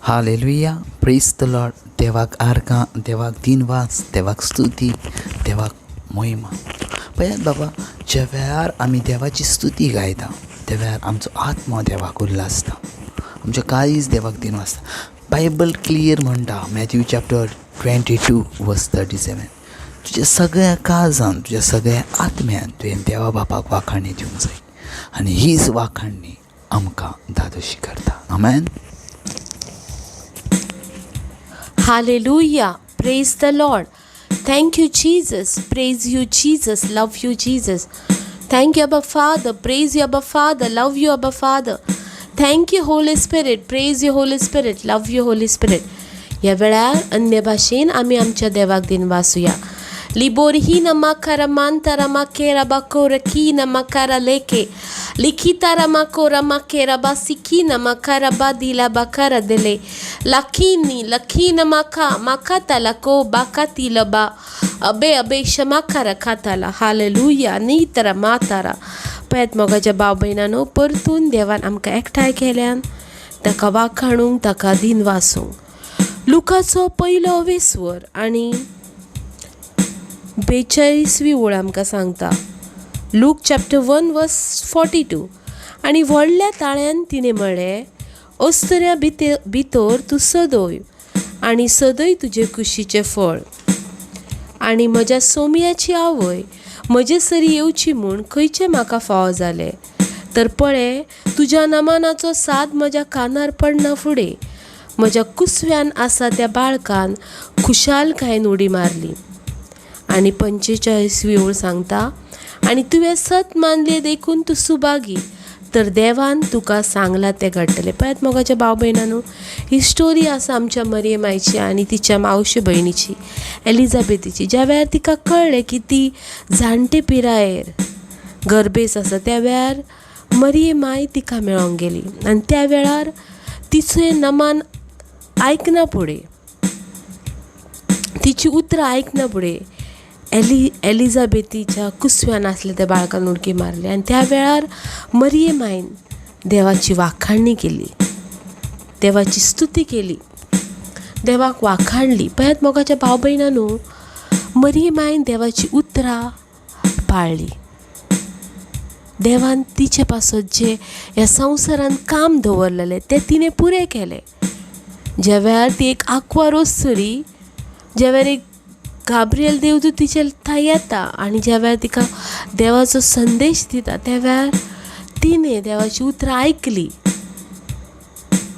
Hallelujah, प्रेज the Lord. देवाक आर्गां, देवाक दिनवास, देवाक स्तुती, देवाक मोहिमा. पळयात बाबा, ज्या वेळार आमी देवाची स्तुती गायता त्या वेळार आमचो आत्मो देवाक उल्हासता, आमचें काळीज देवाक दिनवासता. बायबल क्लियर म्हणटा, मॅथ्यू चॅप्टर 22 वर्स 37, तुज्या सगळ्या काळजान, तुज्या सगळ्या आत्म्यान तुवें देवा बापाक वाखाणी दिवंक जाय आनी हीच वाखाणी आमकां धादोशी करता. आमेन. Hallelujah. Praise the Lord. Thank you, Jesus. Praise you, Jesus. Love you, Jesus. Thank you, Abba Father. Praise you, Abba Father. Love you, Abba Father. Thank you, Holy Spirit. Praise you, Holy Spirit. Love you, Holy Spirit. ह्या वेळार अन्य भाशेन आमी आमच्या देवाक दिनवासुया. लिबोरहीन माकारा मांतारा माकेरा बाकोरा कीना माकारा लेके लिखितारा माकोरा माकेरा बासिकीना माकारा बादिला बाकारा दिले लाखिनी लखीन माका माकाताला को बाकातिला बा अबे अबे शमाकारा खाताला. हालेलुया. नीतरा मातारा. पळयात मोगाच्या भाव भयणांनो, परतून देवान आमकां एकठांय केल्यान ताका वाखाणूंक, ताका दिनवासूंक. लुकाचो पयलो वेस्वर आनी 42वी ओळ आमकां सांगता, लूक चॅप्टर 1 वर्स 42, आनी व्हडल्या ताळ्यान तिणें म्हळें, अस्तुऱ्या भितर तूं सदय आनी सदय तुजे कुशीचें फळ, आनी म्हज्या सोमयाची आवय म्हजे सरी येवची म्हूण खंयचें म्हाका फावो जालें? तर पळय, तुज्या नमानाचो साद म्हज्या कानार पडना फुडें म्हज्या कुसव्यान आसा त्या बाळकान खुशालकायेन उडी मारली. आनी 45वी ओळ सांगता, आनी तुवें सत मानलें देखून तूं सुभागी, तर देवान तुका सांगलां तें घडटलें. पळयात मोगाच्या भाव भयणांनो, ही स्टोरी आसा आमच्या मरियम मायची आनी तिच्या मावशे भयणीची एलिजाबेथीची. ज्या वेळार तिका कळ्ळें की ती जाणटे पिरायेर गर्भेस आसा, त्या वेळार मरियम माय तिका मेळोंक गेली आनी त्या वेळार तिचें नमान आयकना फुडें, तिची उतरां आयकना फुडें एलिजाबेथीच्या कुसव्यान आसल्या त्या बाळकान उडकी मारली. आनी त्या वेळार मरियम मायन देवाची वाखाणणी केली, देवाची स्तुती केली, देवाक वाखाणली. पळयात मोगाच्या भाव भयणांनो, मरियम मायन देवाची उतरां पाळ्ळी. देवान तिचे पासत जें ह्या संवसारान काम दवरलेलें तें तिणें पुरें केलें. ज्या वेळार ती एक आंकवार अस्तुरी, ज्या वेळार एक गाब्रियल देवदूत तिचे थंय येता आनी ज्या वेळार तिका देवाचो संदेश दिता, त्या वेळार तिणें देवाची उतरां आयकली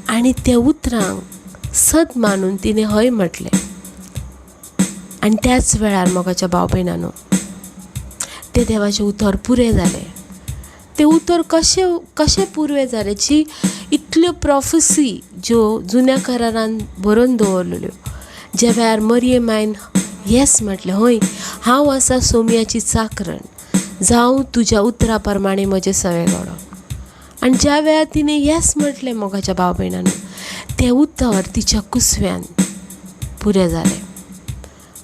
आनी त्या उतरांक सत मानून तिणें हय म्हटलें. आनी त्याच वेळार मोगाच्या भाव भयणांनो, तें देवाचें उतर पुरें जालें. तें उतर कशें कशें पुरवें जालें? जी इतल्यो प्रोफसी ज्यो जुन्या करारान बरोवन दवरलेल्यो, ज्या वेळार मरियम मायन येस म्हटलें, हय हांव आसा सोमयाची चाकरण, जावं तुज्या उतरा प्रमाणे म्हजें सगळें घडो. आनी ज्या वेळार तिणें येस म्हटलें मोगाच्या भाव भयणांनो, तें उतर तिच्या कुसव्यान पुरें जालें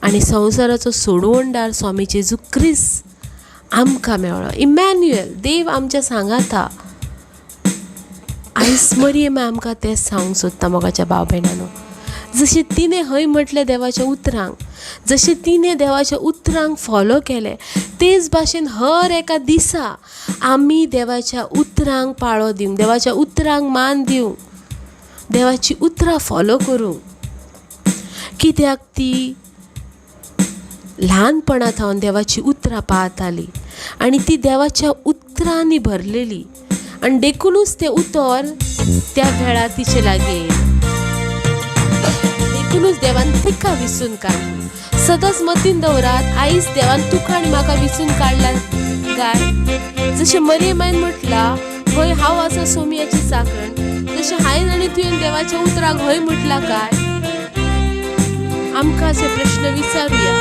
आनी संवसाराचो सोडवणदार स्वामी जेजू क्रिस्त आमकां मेळ्ळो. इमॅन्युएल, देव आमच्या सांगाता. आयज मरियम आमकां तें सांगूंक सोदता मोगाच्या भाव भयणांनो, जशें तिणें हय म्हटलें देवाच्या उतरांक, जशें तिणें देवाच्या उतरांक फॉलो केलें, तेच भाशेन हर एका दिसा आमी देवाच्या उतरांक पाळो दिवंक, देवाच्या उतरांक मान दिवंक, देवाची उतरां फॉलो करूंक. कित्याक ती ल्हानपणा थावन देवाची उतरां पाळताली आनी ती देवाच्या उतरांनी भरलेली आनी देखुनूच तें उतर त्या वेळार तिचे लागीं, देखुनूच देवान तिका विसून काडली. सदांच मतीन दवरात, आयज देवान तुका आनी म्हाका विसून काडला काय? जशें मरियम मायन म्हटलां, हय हांव आसा सोमयाची चाकरण, जशें हांवें आनी तुवें देवाच्या उतराक हय म्हटलां काय? आमकां अशे प्रश्न विचारुया,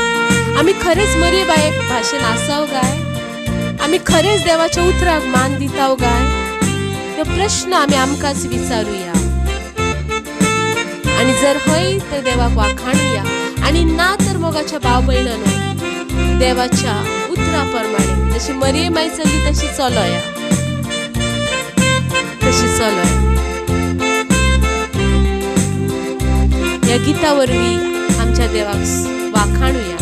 आमी खरेंच मरियम बाये भाशेन आसाव काय? आमी खरेंच देवाच्या उतराक मान दिताव काय? हे प्रश्न आमी आमकांच विचारुया आनी जर हय तर देवाक वाखाणुया आनी ना तर मोगाच्या भाव भयणांनो, देवाच्या उतरा प्रमाणे जशी मरियम माय चल्ली तशी चलोया, तशी चलोया. ह्या गिता वरवीं आमच्या देवाक वाखाणुया.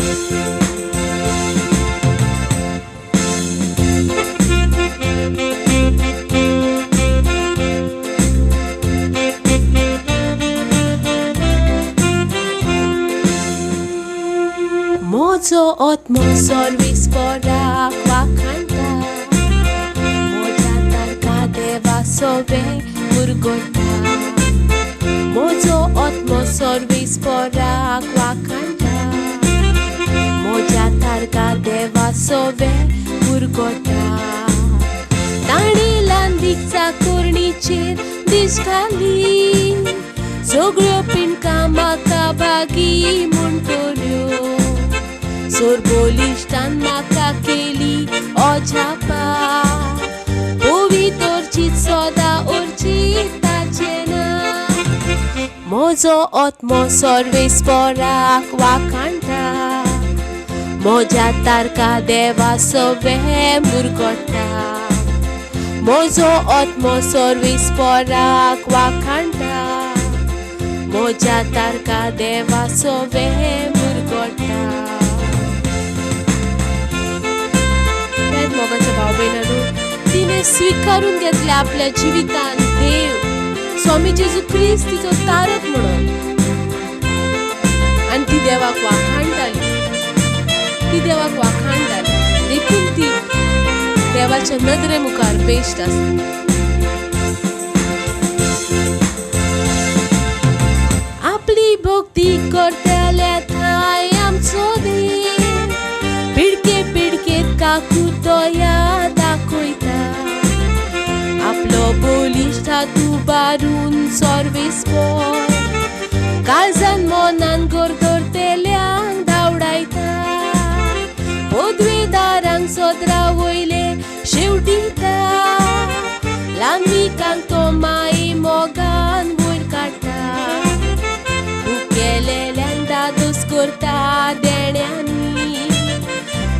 म्हजो आत्मो सर्वेस्पराक वाखाणटा, म्हज्या तारका देवा सोबे मुरगोटा. म्हजो आत्मो सर्वेस्पराक वाखाणटा, म्हज्या तारका देवा सोबे मुरगोटा. ताणें लांदीच्या कोरणीचेर दीस घाली, सगळ्यो पिंडकां म्हाका भागी म्हणटल्यो. सोरबोलिश्टान म्हाका केली अजापा, पवितरची सदां उरची ताचें ना. म्हजो आत्मो सर्वेस्पराक वाखाणटा, म्हज्या तारका देवा सोबे मुरगोटा. म्हजो आत्मो सर्वेस्पराक वाखाणटा, म्हज्या तारका देवा सोबे मुरगोटा. मोगाच्या भाव भयणांनो, तिणें स्विकारून घेतलें आपल्या जिवितान देव स्वामी जेजू क्रिस्त तिचो तारक म्हणून, आनी ती देवाक वाखाणटाली, ती देवाक वाखाणटाली. देखून ती देवाच्या नदरे मुखार बेश्ट आसली. आपली भक्ती करतल्या थांय आमचो देव पिडके पिडकेत काकू दया दाखयता. आपलो बळिश्ट हात उबारून सर्वेस्पर काळजान मनान गरगरतेल्यांक धांवडायता. पदवेदारांक सदरा वयले शेवटिता, ल्हानविकांक तो माये मोगान वयर काडटा. भुकेलेल्यांक दादोस करता देण्यांनी,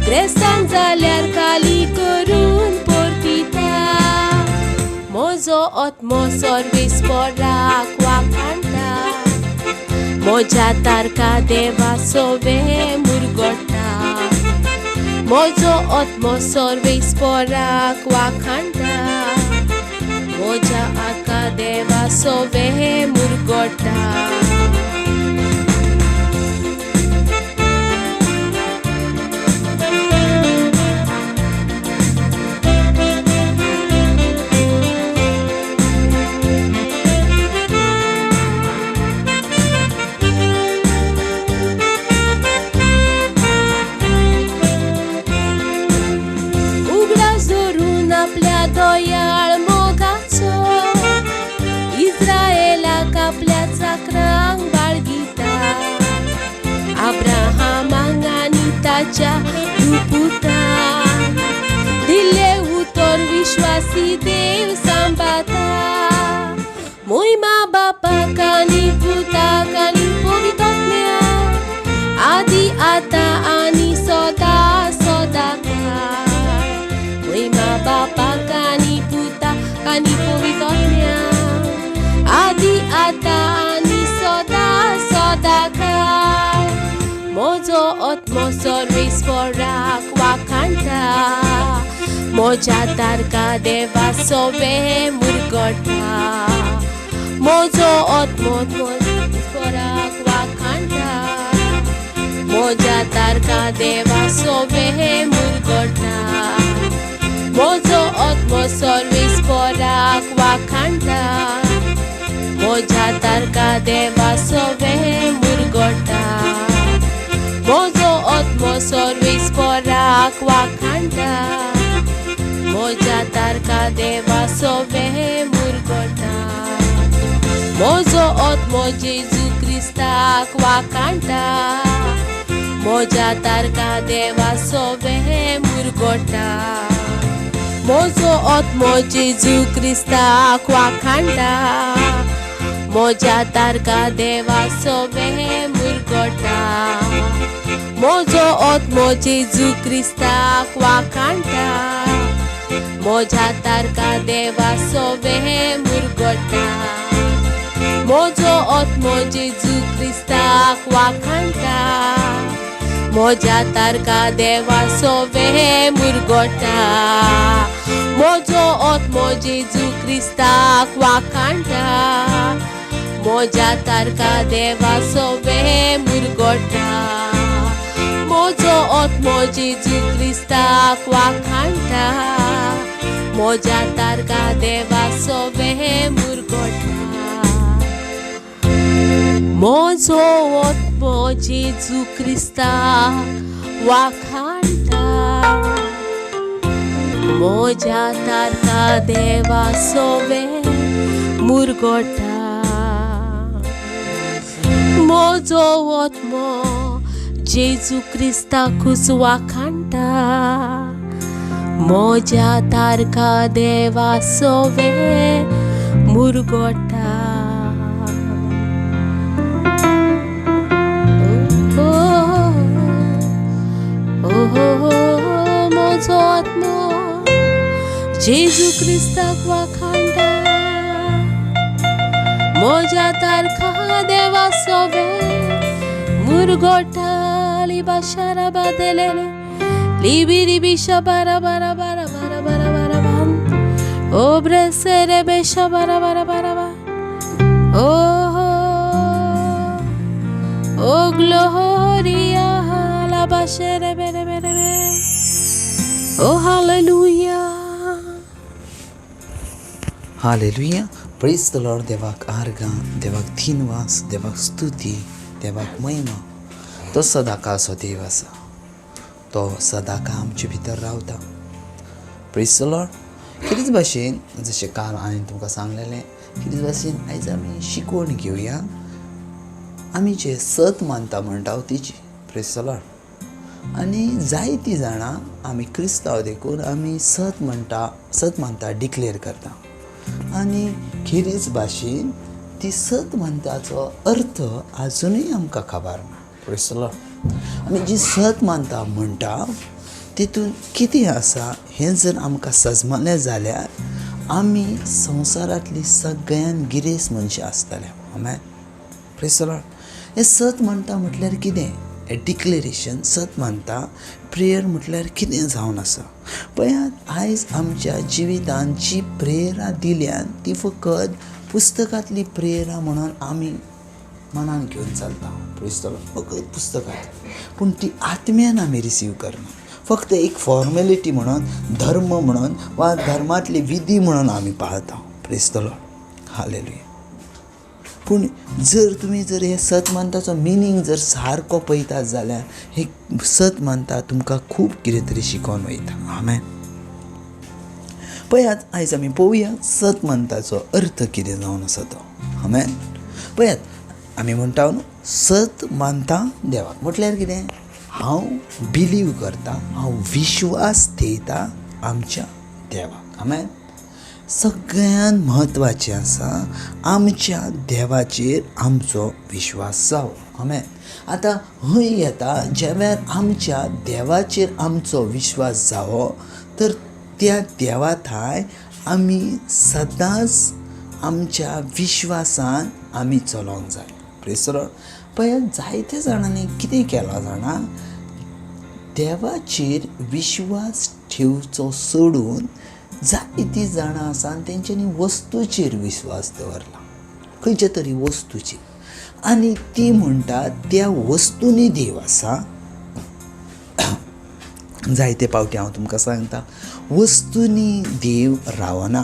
ग्रेस्तांक जाल्यार खाली करून परतिता. म्हजो आत्मो सर्वेस्पराक वाखाणटा, म्हज्या तारका देवा सोबे मुरगोटा. म्हजो आत्मो सर्वेस्पराक वाखाणटा, म्हज्या आका देवा सोबे मुरगोटा. उगडास धरून आपल्या दयाळ मोगाचो इस्रायलाक आपल्या चाकरांक बाळगिता. अब्राहमाक आनी ताच्या पुतांक दिल्लें उतर विश्वासी देव सांबाळता. मोहिमा बापाक आनी पुताक आनी पवित्र आत्म्याक, आदी आतां आनी सदां सदां काळ. मोहिमा बापाक आनी पुताक आनी पवित्र आत्म्याक, आदी आतां आनी सदां सदां काळ. म्हजो आत्मो सर्वेस्पराक वाखाणटा, म्हज्या तारका देवा सोबे मुरगोटा. म्हजो आत्मो सर्वेस्पराक वाखाणटा, म्हज्या तारका देवा सोबे मुरगोटा. म्हजो आत्मो सर्वेस्पराक वाखाणटा, म्हज्या तारका देवा सोबे मुरगोटा. म्हजो आत्मो सर्वेस्पराक वाखाणटा, म्हज्या तारका देवा सोबे मुरगोटा. म्हजो आत्मो जेजू क्रिस्ताक वाखाणटा, म्हज्या तारका देवा सोबे मुरगोटा. म्हजो आत्मो जेजू क्रिस्ताक वाखाणटा, म्हज्या तारका देवा सोबे मुरगोटा. म्हजो आत्मो जेजू क्रिस्ताक वाखाणटा, म्हज्या तारका देवा सोबे मुरगोटा. म्हजो आत्मो जेजू क्रिस्ताक क्रिस्ताक वाखाणटा, म्हज्या तारका देवा सोवे मुरगोटा। म्हजो आत्मो जेजू क्रिस्ताक वाखाणटा, म्हज्या तारका देवा सोवे मुरगोटा। म्हजो आत्मो जेजू क्रिस्ताक वाखाणटा, म्हज्या तारका देवा सोवे मुरगोटा। म्हजो आत्मो जेजू क्रिस्ताक वाखाणटा, म्हज्या तारका देवा सोवे मुरगोटा। म्हजो आत्मो जेजू क्रिस्ताकूच वाखाणटा, म्हज्या तारका देवा सोवे मुरगोटा। म्हजो आत्मो जेजू क्रिस्ताक वाखाणटा, म्हज्या तारका देवा सोवे मुरगोटा। लिबा शारा बादलेले लिबी रिबी शबारा बारा बारा बारा बारा बारा बान ओ ब्रेसेरे बे शबारा बारा बारा बा ओ ओ ग्लोरिया ला बाशेरे बेरे बेरे बे ओ hallelujah. Hallelujah. Praise the Lord. देवाक आर्गां, देवाक धीनवास, देवाक स्तुती, देवाक महिमा। तो सदांकाळचो देव आसा, तो सदांकाळ आमचे भितर रावता। Praise the Lord. खेरीज भाशेन जशें काल हांवें तुमकां सांगलेलें, खेरीज भाशेन आयज आमी शिकवण घेवया आमी जे सत मानता म्हणटा तिची। Praise the Lord. आनी जायतीं जाणां आमी क्रिस्तांव देखून आमी सत म्हणटा, सत मानता डिक्लेर करता, आनी खेरीज भाशेन ती सत मानताचो अर्थ आजुनूय आमकां खबर ना। Praise the Lord. आमी जी सत मानता म्हणटा तितून कितें आसा हें जर आमकां सजमलें जाल्यार आमी संवसारांतली सगळ्यान गिरेस्त मनशां आसतले। आमेन. Praise the Lord. हें सत मानता म्हटल्यार कितें, हें डिक्लेरेशन सत मानता प्रेयर म्हटल्यार कितें जावन आसा। पळयात, आयज आमच्या जिवितांत जी प्रेयरां दिल्यात ती फकत पुस्तकांतली प्रेयरां म्हणून आमी मनान घेवन चलता। Praise the Lord. फकत पुस्तकांत, पूण ती आत्म्यान आमी रिसीव करना, फक्त एक फॉर्मेलिटी म्हणून, धर्म म्हणून वा धर्मांतली विधी म्हणून आमी पाळता। Praise the Lord. Hallelujah. पूण जर तुमी जर हे सत मानताचो मिनींग जर सारको पळयतात जाल्यार हे सत मानता तुमकां खूब कितें तरी शिकोवन वयता। आमेन. पळयात, आयज आमी पळोवया सत मानताचो अर्थ कितें जावन आसा तो। आमेन. पळयात, आमी म्हणटा न्हू सत मानता देवाक म्हटल्यार कितें, हांव बिलीव करता, हांव विश्वास थेयता आमच्या देवाक। आमेन. सगळ्यान म्हत्वाचें आसा आमच्या देवाचेर आमचो विश्वास जावो। आमेन. आतां हय येता ज्या वेळार आमच्या देवाचेर आमचो विश्वास जावो तर त्या देवा थाय आमी सदांच आमच्या विश्वासान आमी चलोवंक जाय। Praise the Lord. पळयात, जायते जाणांनी कितें केलां जाणा, देवाचेर विश्वास ठेवचो सोडून जायतीं जाणां आसा आनी तेंच्यांनी वस्तूचेर विश्वास दवरला, खंयच्या तरी वस्तूचेर, आनी ती म्हणटा त्या वस्तूंनी देव आसा। जायते पावटी हांव तुमकां सांगता, वस्तूंनी देव रावना।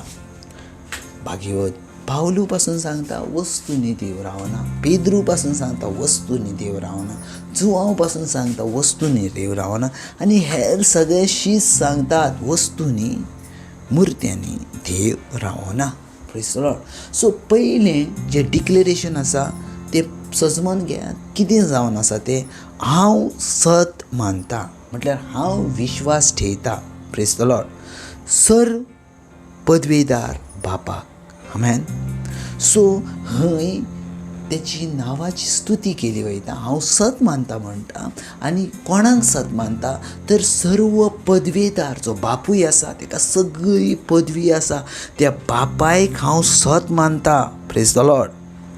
भागीवत पावलू पासून सांगता वस्तूंनी देव रावना, पेद्रू पासून सांगता वस्तूंनी देव रावना, जुवांव पासून सांगता वस्तूंनी देव रावना, आनी हेर सगळे शीस सांगतात वस्तूंनी मुर्त्यांनी देव रावना। Praise the Lord. सो पयलें जें डिक्लेरेशन आसा तें सजमन घेयात कितें जावन आसा तें, हांव सत मानता म्हटल्यार हांव विश्वास ठेयता। Praise the Lord. Sir पदवेदार बापाक। आमेन. सो हय तेची नांवाची स्तुती केली वयता, हांव सत मानता म्हणटा, आनी कोणाक सत मानता तर सर्व पदवेदार जो बापूय आसा तेका सगळी पदवी आसा, त्या बापायक हांव सत मानता। Praise the Lord.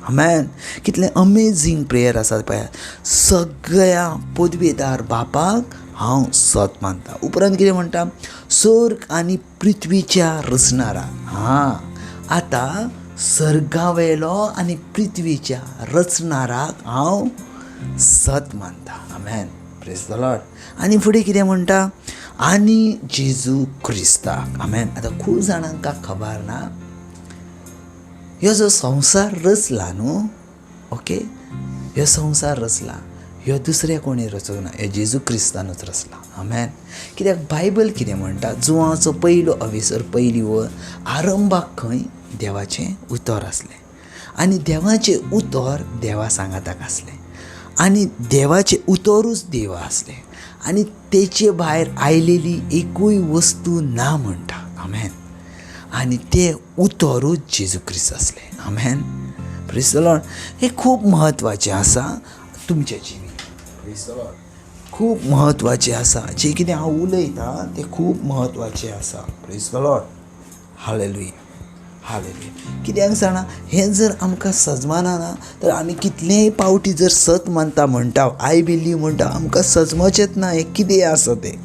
आमेन. कितलें अमेजींग प्रेयर आसा पळयात. सगळ्या पदवेदार बापाक हांव सत मानता. उपरांत कितें म्हणटा? सर्ग आनी पृथ्वीच्या रचणारा. हां, आतां सर्गावेलो आनी पृथ्वीच्या रचणाराक हांव सत मानता. आमेन. Praise the Lord. आनी फुडें कितें म्हणटा? आनी जेजू क्रिस्ताक. आमेन. आतां खूब जाणांक खबर ना, ह्यो जो संवसार रचला न्हू, ओके, ह्यो संवसार रचला, ह्यो दुसऱ्या कोणी रचूंक ना, ह्यो जेजू क्रिस्तानूच रचला. आमेन. कित्याक बायबल कितें म्हणटा? जुवाचो पयलो अवेसर पयली वळ आरंभाक खंय देवाचें उतर आसलें आनी देवाचें उतर देवा सांगाताक आसलें आनी देवाचें उतरूच देव आसलें आनी तेचे भायर आयलेली एकूय वस्तू ना म्हणटा. आमेन. आनी तें उतरूच जेजू क्रिस्त आसलें. आमेन. Praise the Lord. हें खूब म्हत्वाचें आसा तुमच्या जिवीत. Praise the Lord. खूब म्हत्वाचें आसा जें कितें हांव उलयतां तें खूब म्हत्वाचें आसा. Praise the Lord. Hallelujah. Hallelujah. कित्याक जाणा, हें जर आमकां सजमाना ना तर आमी कितलेय पावटी जर सत मानता म्हणटा, I believe म्हणटा, आमकां सजमचेंच ना हें कितें आसा तें,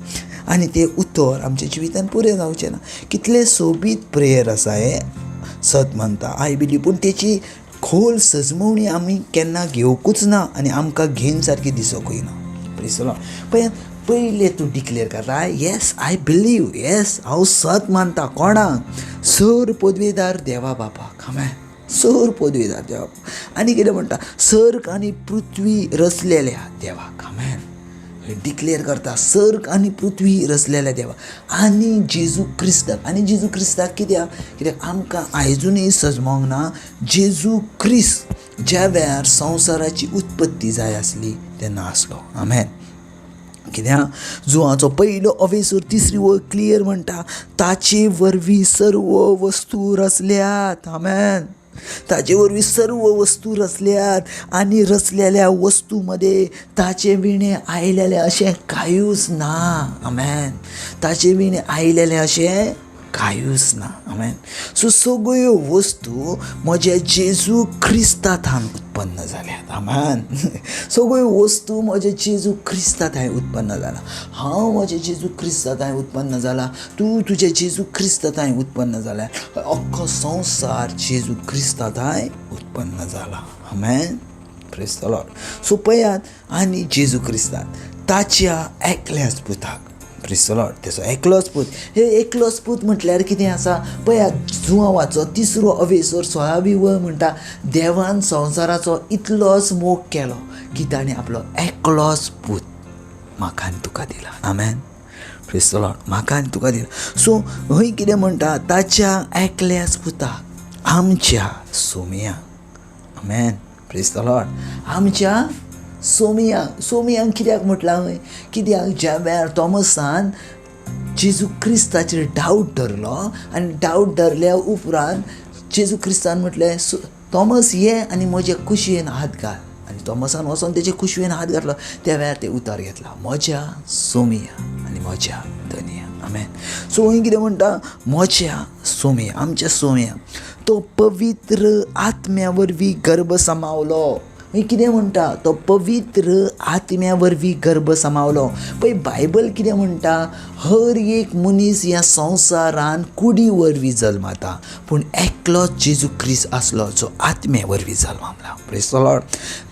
आनी तें उतर आमच्या जिवितान पुरें जावचें ना. कितलें सोबीत प्रेयर आसा हें, सत मानता, I believe, पूण तेची खोल सजमवणी आमी केन्ना घेवकूच ना आनी आमकां घेन सारकी दिसोकूय ना. Praise the Lord. पळयात, पयलें तूं डिक्लेर करता, येस I believe, येस हांव सत मानता. कोणाक? सर पदवेदार देवा बापाक. हांवें सर पदवेदार देवा. आनी कितें म्हणटा? सर्ग आनी पृथ्वी रचलेल्या देवाक. हांवें डिक्लेर करता सर्ग आनी पृथ्वी रचलेल्या देवा आनी जेजू क्रिस्ताक. आनी जेजू क्रिस्ताक कित्याक? कित्याक आमकां आयजूनय सजमोंक ना जेजू क्रिस्त ज्या वेळार संवसाराची उत्पत्ती जाय आसली तेन्ना आसलो. आमेन. कित्याक जुवाचो पयलो अवेसूर तिसरी वळ क्लियर म्हणटा, ताचे वरवीं सर्व वस्तू रचल्यात. आमेन. ताचे वरवीं सर्व वस्तू रचल्यात आनी रचलेल्या वस्तू मदें ताचे विणें आयलेलें अशें कांयूच ना. आमेन. ताचे विणें आयलेलें अशें कांयूच ना. आमेन. सो सगळ्यो वस्तू म्हज्या जेजू क्रिस्ता थावन उत्पन्न जाल्यात. आमेन. सगळ्यो वस्तू म्हज्या जेजू क्रिस्ता थांय उत्पन्न जाला. हांव म्हज्या जेजू क्रिस्ता थांय उत्पन्न जाला, तूं तुज्या जेजू क्रिस्ता थांय उत्पन्न जाल्या, अख्खो संवसार जेजू क्रिस्ता थांय उत्पन्न जाला. आमेन. Praise the Lord. सो पळयात, आनी जेजू क्रिस्तान ताच्या एकल्याच पुताक, Praise the Lord, तेचो एकलोच पूत. हे एकलोच पूत म्हटल्यार कितें आसा? पळयात, जुवाचो तिसरो अवेसर 16वी वळ म्हणटा, देवान संवसाराचो इतलोच मोग केलो की ताणें आपलो एकलोच पूत म्हाका आनी तुका दिला. आमेन. Praise the Lord. म्हाका आनी तुका दिला. सो हय कितें म्हणटा? ताच्या एकल्याच पुताक, आमच्या सोमया. आमेन. Praise the Lord. आमच्या सोमिया. सोमियांक कित्याक म्हटलां हय? कित्याक ज्या वेळार थॉमसान जेजू क्रिस्ताचेर डावट धरलो आनी डावट धरल्या उपरांत जेजू क्रिस्तान म्हटलें, थॉमस ये आनी म्हज्या कुशयेन हात घाल. आनी थॉमसान वचोन तेजे कुशयेन हात घातलो. त्या वेळार ते उतार घेतला, म्हज्या सोमिया आनी म्हज्या धनिया. आमेन. सो हय कितें म्हणटा? म्हज्या सोमिया, आमच्या सोमिया, तो पवित्र आत्म्या वरवीं गर्भ समावलो. कितें म्हणटा? तो पवित्र आत्म्या वरवीं गर्भ समावलो. पळय बायबल कितें म्हणटा? हर एक मनीस ह्या संवसारान कुडी वरवीं जल्माता, पूण एकलोच जेजू क्रिस्त आसलो जो आत्म्या वरवीं जल्माला. Praise the Lord.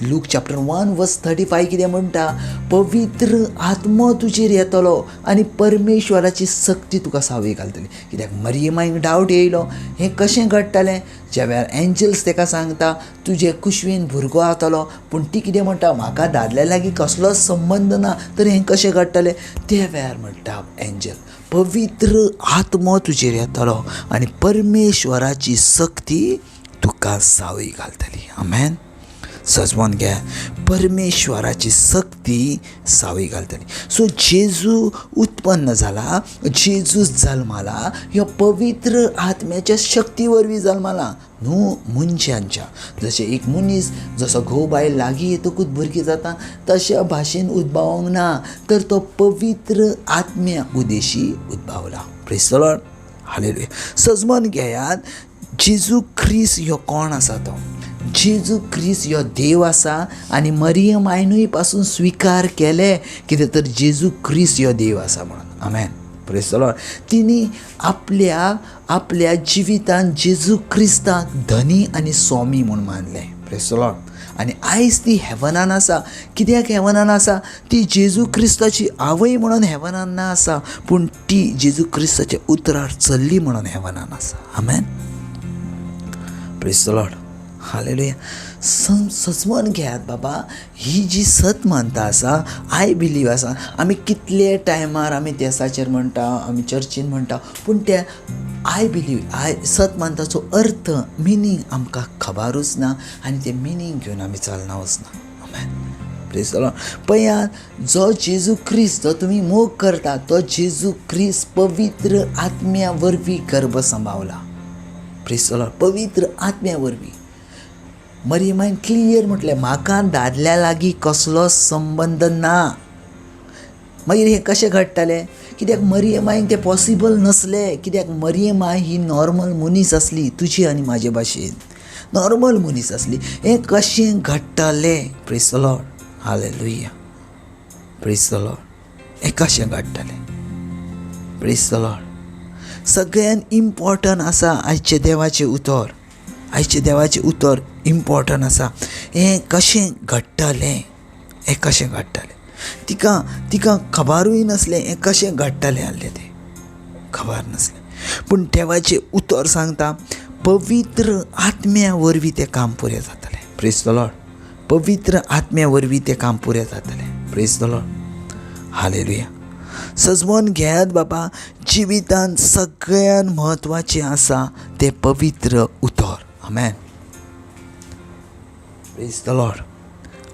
Luke chapter 1 verse 35 कितें म्हणटा? पवित्र आत्मो तुजेर येतलो आनी परमेश्वराची सक्ती तुका सावळी घालतली. कित्याक मरियमाक डावट येयलो, हें कशें घडटलें? ज्या वेळार एंजल्स तेका सांगता तुजे कुशवेन भुरगो जातलो, पूण ती कितें म्हणटा? म्हाका दादल्या लागीं कसलोच संबंद ना, तर हें कशें घडटलें? त्या वेळार म्हणटा एंजल, पवित्र आत्मो तुजेर येतलो आनी परमेश्वराची सक्ती तुका सावळी घालतली. आमेन. सजमोन घे, परमेश्वराची सक्ती सावळी घालतली. सो जेजू उत्पन्न जाला, जेजू जल्माला, ह्यो पवित्र आत्म्याच्या शक्ती वरवीं जल्माला, न्हू मनशांच्या. जशें एक मनीस जसो घोव बायल लागीं येतकूच भुरगीं जाता तशा भाशेन उद्भावंक ना, तर तो पवित्र आत्म्या Udeshi उद्भावला. Praise the Lord. Hallelujah. सजमन घेयात, जेजू क्रिस्त ह्यो कोण आसा? तो जेजू क्रिस्त ह्यो देव आसा आनी मरियम आयनूय पासून स्विकार केले कितें तर जेजू क्रिस्त ह्यो देव आसा म्हणून. आमेन. Praise the Lord. तिणी आपल्या आपल्या जिवितान जेजू क्रिस्ताक धनी आनी स्वामी म्हूण मानलें. Praise the Lord. आनी आयज ती हेवनान आसा. कित्याक हेवनान आसा? ती जेजू क्रिस्ताची आवय म्हणून हेवनान ना आसा, पूण ती जेजू क्रिस्ताच्या उतरार चल्ली म्हणून हेवनान आसा. आमेन. Praise the Lord. Hallelujah. सजमन घेयात बाबा, ही जी सत मानता आसा, I believe आसा. आमी कितले टायमार आमी देसाचेर म्हणटा, आमी चर्चीन म्हणटा, पूण ते I believe I सत मानताचो अर्थ मिनींग आमकां खबरूच ना आनी तें मिनींग घेवन आमी चलना वचना. आमेन. Praise the Lord. पळयात, जो जेजू क्रिस्त जो तुमी मोग करता तो जेजू क्रिस्त पवित्र आत्म्या वरवीं गर्भ सांबावला. Praise the Lord. पवित्र आत्म्या वरवीं. मरियमान क्लियर म्हटलें, म्हाका दादल्या लागीं कसलो संबंद ना. मागीर हें कशें घडटलें? कित्याक मरियमायक तें पॉसिबल नासलें. कित्याक मरियमाय ही नॉर्मल मनीस आसली, तुजी आनी म्हाजे भाशेन नॉर्मल मनीस आसली. हें कशें घडटलें? Praise the Lord. Hallelujah. Praise the Lord. हें कशें घडटलें? Praise the Lord. सगळ्यान इम्पॉर्टंट आसा आयचें देवाचें उतर. आयचें देवाचें उतर इम्पॉर्टंट आसा. हें कशें घडटलें? हें कशें घडटलें? तिका तिका खबरूय नासलें हें कशें घडटलें आसलें, तें खबर नासलें. पूण देवाचें उतर सांगता पवित्र आत्म्या वरवीं तें काम पुरें जातलें. Praise the Lord. पवित्र आत्म्या वरवीं तें काम पुरें जातलें. Praise the Lord. Hallelujah. सजमोन घेयात बाबा, जिवितान सगळ्यान म्हत्वाचें आसा तें पवित्र उतर. आमेन. Praise the Lord.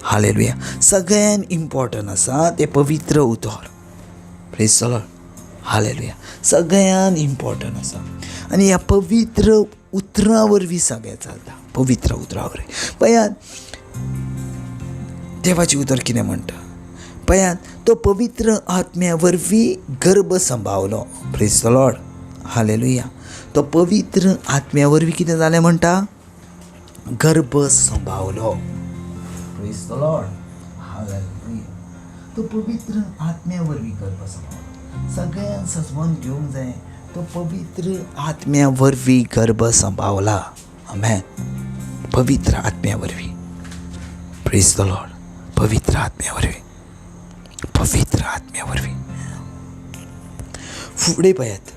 Hallelujah. सगळ्यान इम्पॉर्टंट आसा तें पवित्र उतर. Praise the Lord. Hallelujah. सगळ्यान इम्पॉर्टंट आसा आनी ह्या पवित्र उतरां वरवीं सगळें चलता. पवित्र उतरां वरवीं. पळयात देवाचें उतर कितें म्हणटा. पळयात, तो पवित्र आत्म्या वरवीं गर्भ सांबावलो. Praise the Lord. Hallelujah. तो पवित्र आत्म्या वरवीं कितें जालें म्हणटा? गर्भ सांबावलो. Praise the Lord. Hallelujah. तो पवित्र आत्म्या वरवीं गर्भ सांबावलो. सगळ्यांक सजमन घेवंक जाय, तो पवित्र आत्म्या वरवीं गर्भ सांबावला. आमेन. पवित्र आत्म्या वरवीं. Praise the Lord. पवित्र आत्म्या वरवीं. पवित्र आत्म्या वरवीं. फुडें पळयात,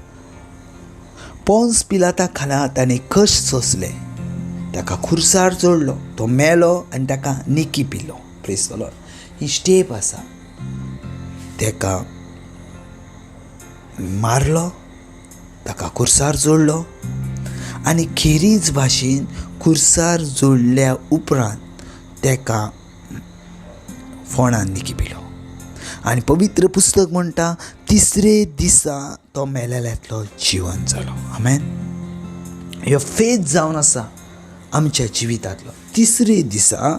पोन्स पिलाता खाला ताणें कश्ट सोंसले, ताका खुर्सार चडलो, तो मेलो आनी ताका निकी पिलो. Praise the Lord. He step आसा. ताका मारलो, ताका खुर्सार जोडलो आनी खेरीज भाशेन खुर्सार जोडल्या उपरांत ताका फोंडान निकी पिलो. आनी पवित्र पुस्तक म्हणटा तिसरे दिसा तो मेलेल्यांतलो जिवन जालो. आमेन. ह्यो फेथ जावन आसा आमच्या जिवितांतलो. तिसरे दिसा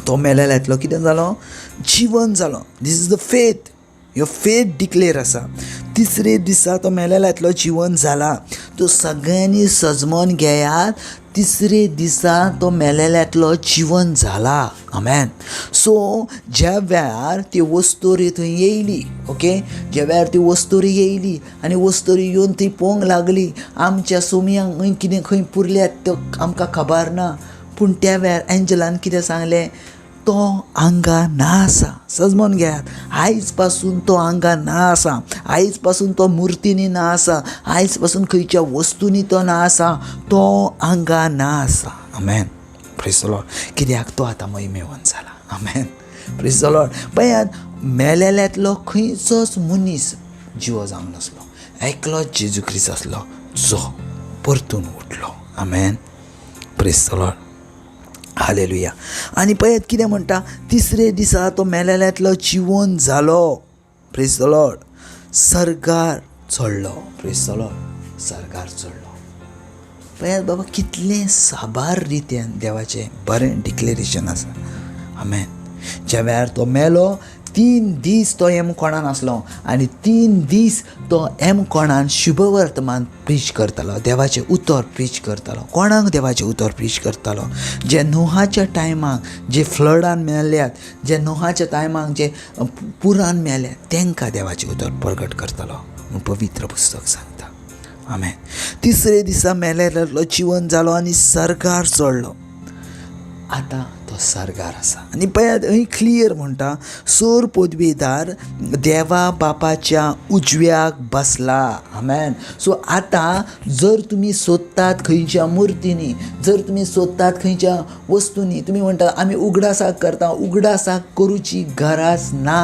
तो मेलेल्यांतलो कितें जालो? जिवन जालो. This is the faith. ह्यो फेथ डिक्लेर आसा. तिसरे दिसा तो मेलेल्यांतलो जिवन जाला. तो सगळ्यांनी सजमोन घेयात, तिसरे दिसा तो मेलेल्यांतलो जिवन जाला. आमेन. सो ज्या वेळार ती वस्तोरी थंय येयली, ओके, ज्या वेळार ती वस्तोरी येयली आनी वस्तोरी येवन थंय पळोवंक लागली, आमच्या सोमयांक खंय कितें खंय पुरल्यात त्यो आमकां खबर ना, पूण त्या वेळार एंजलान कितें सांगलें? तो हांगा ना आसा. सजमोन घेयात, आयज पासून तो हांगा ना आसा. आयज पासून तो मुर्तींनी ना आसा. आयज पासून खंयच्या वस्तूंनी तो ना आसा. तो हांगा ना आसा. आमेन. Praise the Lord. कित्याक तो आतां महिमेवन जाला. आमेन. Praise the Lord. पळयात, मेलेल्यांतलो खंयचोच मनीस जिवो जावंक नासलो, एकलोच जेजू क्रिस्त आसलो जो परतून उठलो. आमेन. Praise the Lord. Hallelujah. आनी पळयात कितें म्हणटा, तिसरे दिसा तो मेलेल्यांतलो जिवन जालो. Praise the Lord. सर्गार चडलो. Praise the Lord. सर्गार चडलो. पळयात बाबा, कितलें साबार रित्यान देवाचें बरें डिक्लेरेशन आसा. आमेन. ज्या वेळार तो मेलो 3 दीस तो एमकोणान आसलो आनी 3 दीस तो एमकोणान शुभवर्तमान प्रीच करतालो, देवाचें उतर प्रीच करतालो. कोणाक देवाचें उतर प्रीच करतालो? जे नोहाच्या टायमाक जे फ्लडान मेल्यात, जे नोहाच्या टायमाक जे पुरान मेल्यात, तांकां देवाचें उतर प्रगट करतालो म्हूण पवित्र पुस्तक सांगता. आमेन. तिसरे दिसा मेलेलो जिवन जालो आनी सर्गार चडलो. आतां तो सर्गार आसा. आनी पळयात हय क्लियर म्हणटा, सोर पदवीदार देवा बापाच्या उजव्याक बसला. आमेन. सो आतां जर तुमी सोदतात खंयच्या मुर्तींनी, जर तुमी सोदतात खंयच्या वस्तूंनी, तुमी म्हणटा आमी उगडासाक करता, उगडासाक करुची गरज ना,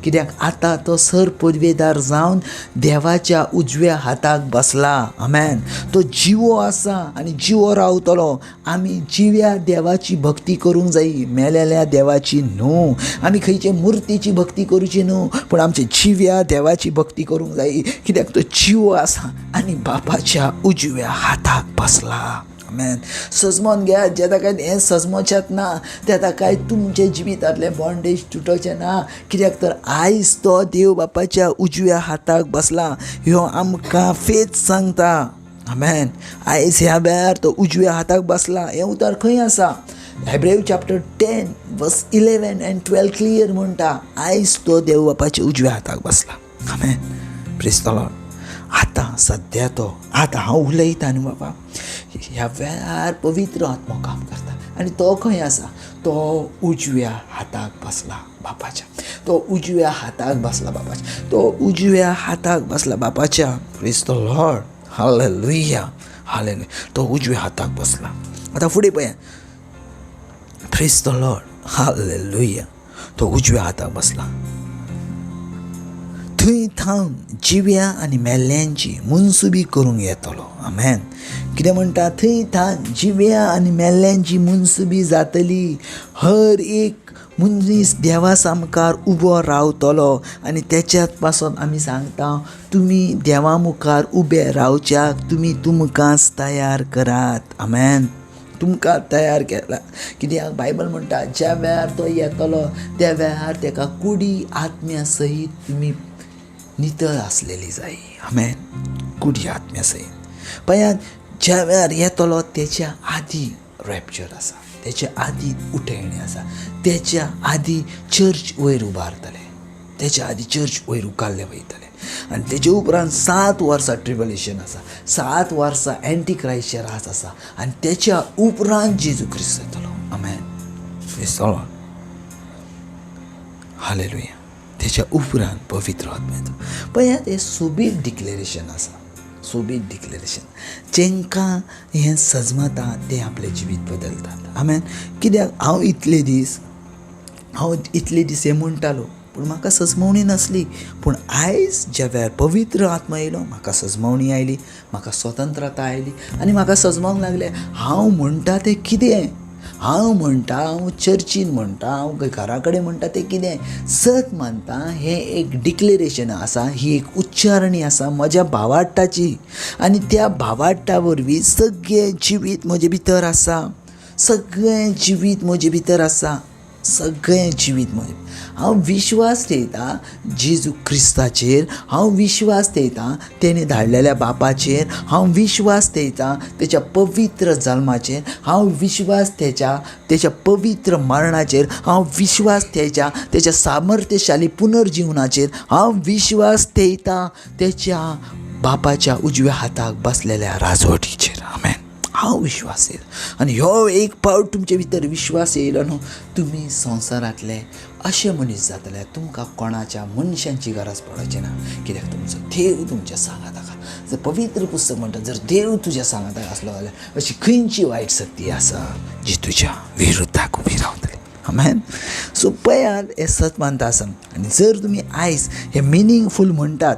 कित्याक आतां तो सर पदवेदार जावन देवाच्या उजव्या हाताक बसला. आमेन. तो जिवो आसा आनी जिवो रावतलो. आमी जिव्या देवाची भक्ती करूंक जाय, मेलेल्या देवाची न्हू. आमी खंयचे मुर्तीची भक्ती करूची न्हू, पूण आमचे जिव्या देवाची भक्ती करूंक जाय, कित्याक तो जिवो आसा आनी बापाच्या उजव्या हाताक बसला. आमेन. सजमोन घेयात, जेन्ना काय हें सजमोचेंच ना तेन्ना काय तुमचें जिवितांतलें बॉन्डेज तुटोचें ना, कित्याक तर आयज तो देव बापाच्या उजव्या हाताक बसला ह्यो आमकां फेत सांगता. आमेन. आयज ह्या वेळार तो उजव्या हाताक बसला. हें उतर खंय आसा? हेब्रेव चॅप्टर 10 वर्स 11 आनी 12 क्लियर म्हणटा, आयज तो देव बापाच्या उजव्या हाताक बसला. आमेन. Praise the Lord. आतां सद्या तो, आतां हांव उलयता न्हू बाबा, ह्या वेळार पवित्र आत्मो काम करता. आनी तो खंय आसा? तो उजव्या हाताक बसला बापाच्या. तो उजव्या हाताक बसला बापाच्या. तो उजव्या हाताक बसला बापाच्या. Praise the Lord. Hallelujah, hallelujah. तो उजव्या हाताक बसला. आतां फुडें पळयात. Praise the Lord. Hallelujah. तो उजव्या हाताक बसला. थंय थावन जिव्या आनी मेल्ल्यांची मुनसुबी करूंक येतलो. आमेन. कितें म्हणटा? थंय थावन जिव्या आनी मेल्ल्यांची मुनसुबी जातली. हर एक मनीस देवा सामकार उबो रावतलो आनी तेच्यात पासून आमी सांगता, तुमी देवा मुखार उबे रावच्याक तुमी तुमकांच तयार करात. आमेन. तुमकां तयार केला, कित्याक बायबल म्हणटा ज्या वेळार तो येतलो त्या वेळार तेका कुडी आत्म्या सहीत तुमी नितळ आसलेली जाय. आमेन. कुडी आत्म्या सहीत. पळयात, ज्या वेळार येतलो तेच्या आदी रॅप्चर आसा, तेच्या आदी उठयणी आसा, तेच्या आदी चर्च वयर उबारतले, तेच्या आदी चर्च वयर उकारले वयतले. आनी तेजे उपरांत 7 वर्सां ट्रिबुलेशन आसा, 7 वर्सां एंटी क्रायस्टचें राज आसा, आनी तेच्या उपरांत जेजू क्रिस्त येतलो. आमेन. Praise the Lord. Hallelujah. तेच्या उपरांत पवित्र आत्मा येतलो. पळयात, हें सोबीत डिक्लेरेशन आसा, सोबीत डिक्लेरेशन. जेंकां हें सजमता तें आपलें जिवीत बदलतात. आमेन. कित्याक हांव इतले दीस हें म्हणटालो, पूण म्हाका सजमवणी नासली. पूण आयज ज्या वेळार पवित्र आत्मा येयलो, म्हाका सजमवणी आयली, म्हाका स्वतंत्रता आयली आनी म्हाका सजमोंक लागलें हांव म्हणटा तें कितें, हांव म्हणटा, हांव चर्चीन म्हणटा, हांव घरा कडेन म्हणटा तें कितें सत मानता. हें एक डिक्लेरेशन आसा, ही एक उच्चारणी आसा म्हज्या भावार्ताची, आनी त्या भावार्ता वरवीं सगळें जिवीत म्हजे भितर आसा, सगळें जिवीत म्हजे भितर आसा, सगळें जिवीत म्हजें. हांव विश्वास थेयता जेजू क्रिस्ताचेर, हांव विश्वास थेयता तेणें धाडलेल्या बापाचेर, हांव विश्वास थेयता तेच्या पवित्र जल्माचेर, हांव विश्वास तेच्या तेच्या पवित्र मरणाचेर, हांव विश्वास तेच्या तेच्या सामर्थ्यशाली पुनर्जिवनाचेर, हांव विश्वास थेयता तेच्या बापाच्या उजव्या हाताक बसलेल्या राजवटीचेर. आमेन. हांव विश्वास येयलो. आनी ह्यो एक पावट तुमचे भितर विश्वास येयलो न्हू, तुमी संवसारांतले अशे मनीस जातले, तुमकां कोणाच्या मनशांची गरज पडची ना, कित्याक तुमचो देव तुमच्या सांगाताक. जर पवित्र पुस्तक म्हणटा, जर देव तुज्या सांगाताक आसलो जाल्यार अशी खंयची वायट शक्ती आसा जी तुज्या विरुद्धाक उबी रावतली. आमेन. सो पळयात, हें सत मानता आसा. आनी जर तुमी आयज हें मिनींगफूल म्हणटात,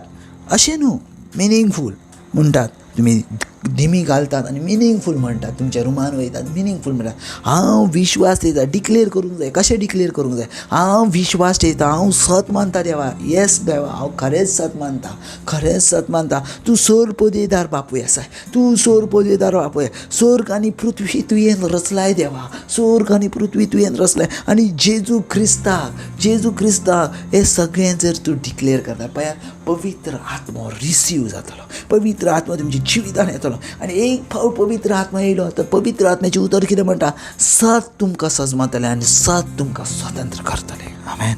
अशें न्हू, मिनींगफूल म्हणटात, तुमी दिमी घालतात आनी मिनींगफूल म्हणटात, तुमच्या रुमान वयतात मिनींगफूल म्हणटात. हांव विश्वास ठेयता, डिक्लेर करूंक जाय. कशें डिक्लेर करूंक जाय? हांव विश्वास ठेयता, हांव सत मानता देवा, येस देवा, हांव खरेंच सत मानता, खरेंच सत मानता. तूं सोर पदवेदार बापूय आसा, तूं सोर पदवेदार बापूय. स्वर्ग आनी पृथ्वी तुवें रचलाय देवा, स्वर्ग आनी पृथ्वी तुवें रचलाय. आनी जेजू क्रिस्ताक, जेजू क्रिस्ताक हें सगळें जर तूं डिक्लेर करता पळय, पवित्र आत्मो रिसीव जातलो, पवित्र आत्मो तुमच्या जिवितान येतलो. आनी एक फावट पवित्र आत्मा येयलो तर पवित्र आत्म्याचें उतर कितें म्हणटा? सत तुमकां सजमतलें आनी सत तुमकां स्वतंत्र करतलें. आमेन.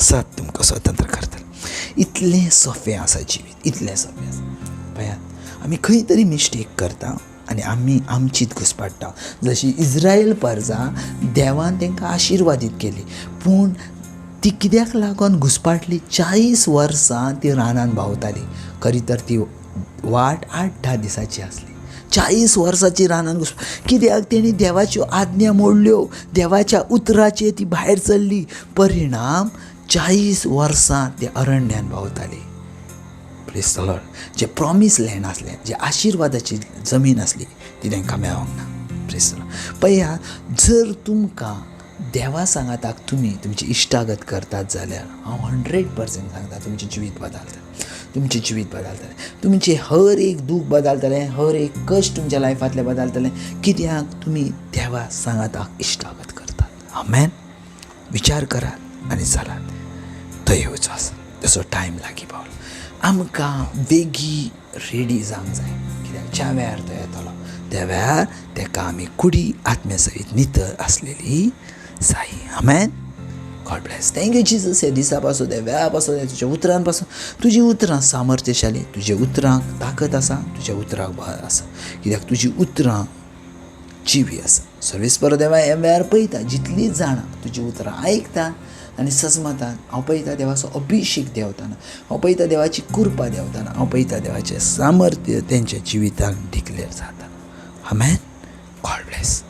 सत तुमकां स्वतंत्र करतलें. इतलें सोंपें आसा जिवीत, इतलें सोंपें आसा. पळयात, आमी खंय तरी मिस्टेक करता आनी आमी आमचीच घुसपाडटा. जशी इज्रायल परजा देवान तांकां आशिर्वादीत केली, पूण ती कित्याक लागून घुसपाटली? 40 वर्सां ती रानान भोंवताली. खरी तर ती वाट 8-10 दिसांची आसली. 40 वर्सांची रानान घुस कित्याक? तेणी देवाच्यो आज्ञा मोडल्यो, देवाच्या उतराचे ती भायर चल्ली. परिणाम 40 वर्सां ते अरण्यान भोंवताली. प्रेज the Lord. J promise land आसलें, जे आशिर्वादाची जमीन आसली, ती तांकां मेळोंक ना. Praise the Lord. पळया, जर तुमकां देवा सांगाताक तुमी तुमची इश्टागत करतात जाल्यार हांव 100% सांगता, तुमचें जिवीत बदलता, तुमचें जिवीत बदलतलें, तुमचें हर एक दूख बदलतलें, हर एक कश्ट तुमच्या लायफांतलें बदलतलें. कित्याक? तुमी देवा सांगाताक इश्टागत करतात. आमेन. विचार करात आनी चलात. तो येवचो आसा, तसो टायम लागीं पावलो. आमकां बेगी रेडी जावंक जाय, कित्याक ज्या वेळार तो येतलो त्या वेळार ताका आमी कुडी आत्म्या सयत नितळ आसलेली जाय. आमेन. God bless. Thank you Jesus. ह्या दिसा पासून, त्या वेळा पासून, तुज्या उतरां पासून, तुजी उतरां सामर्थ्यशाली, तुज्या उतरांक ताकद आसा, तुज्या उतरांक बळ आसा, कित्याक तुजी उतरां जिवी आसा. सर्वेस्पर देवा, ह्या वेळार पळयता जितलीं जाणां तुजी उतरां आयकता आनी सजमतात. हांव पळयता देवाचो अभिशेक देंवताना, हांव पळयता देवाची कृपा देंवताना, हांव पळयता देवाचें सामर्थ्य तेंच्या जिवितान डिक्लेर जाता. आमेन. God bless.